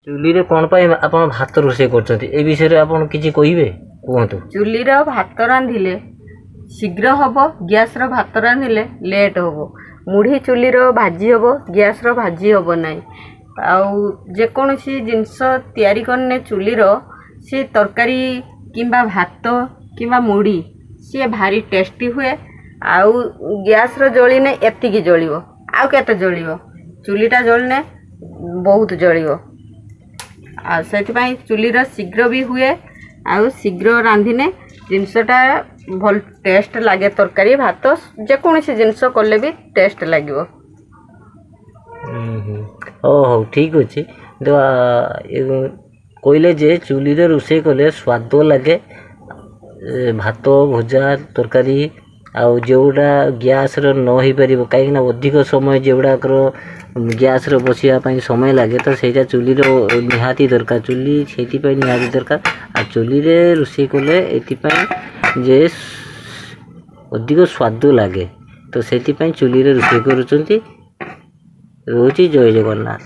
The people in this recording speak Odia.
ଚୁଲିରେ କ'ଣ ପାଇଁ ଆପଣ ଭାତ ରୋଷେଇ କରୁଛନ୍ତି, ଏ ବିଷୟରେ ଆପଣ କିଛି କହିବେ? କୁହନ୍ତୁ। ଚୁଲିର ଭାତ ରାନ୍ଧିଲେ ଶୀଘ୍ର ହେବ, ଗ୍ୟାସ୍ର ଭାତ ରାନ୍ଧିଲେ ଲେଟ୍ ହେବ। ମୁଢ଼ି ଚୁଲିର ଭାଜି ହେବ, ଗ୍ୟାସ୍ର ଭାଜି ହେବ ନାହିଁ। ଆଉ ଯେକୌଣସି ଜିନିଷ ତିଆରି କଲେ ଚୁଲିର ସେ ତରକାରୀ କିମ୍ବା ଭାତ କିମ୍ବା ମୁଢ଼ି, ସିଏ ଭାରି ଟେଷ୍ଟି ହୁଏ। ଆଉ ଗ୍ୟାସ୍ର ଜଳିନେ ଏତିକି ଜଳିବ, ଆଉ କେତେ ଜଳିବ? ଚୁଲିଟା ଜଳିନେ ବହୁତ ଜଳିବ। ଆଉ ସେଥିପାଇଁ ଚୁଲିର ଶୀଘ୍ର ବି ହୁଏ, ଆଉ ଶୀଘ୍ର ରାନ୍ଧିନେ ଜିନିଷଟା ଭଲ ଟେଷ୍ଟ ଲାଗେ। ତରକାରୀ, ଭାତ, ଯେକୌଣସି ଜିନିଷ କଲେ ବି ଟେଷ୍ଟ ଲାଗିବ। ହଉ ହଉ, ଠିକ୍ ଅଛି। ତ କହିଲେ ଯେ ଚୁଲିରେ ରୋଷେଇ କଲେ ସ୍ୱାଦ ଲାଗେ ଭାତ, ଭଜା, ତରକାରୀ, ଆଉ ଯେଉଁଟା ଗ୍ୟାସ୍ର ନ ହେଇପାରିବ, କାହିଁକିନା ଅଧିକ ସମୟ ଯେଉଁଗୁଡ଼ାକର ଗ୍ୟାସ୍ରେ ବସିବା ପାଇଁ ସମୟ ଲାଗେ, ତ ସେଇଟା ଚୁଲିର ନିହାତି ଦରକାର। ଚୁଲି ସେଇଥିପାଇଁ ନିହାତି ଦରକାର। ଆଉ ଚୁଲିରେ ରୋଷେଇ କଲେ ଏଥିପାଇଁ ଯେ ଅଧିକ ସ୍ୱାଦ ଲାଗେ, ତ ସେଥିପାଇଁ ଚୁଲିରେ ରୋଷେଇ କରୁଛନ୍ତି। ରହୁଛି, ଜୟ ଜଗନ୍ନାଥ।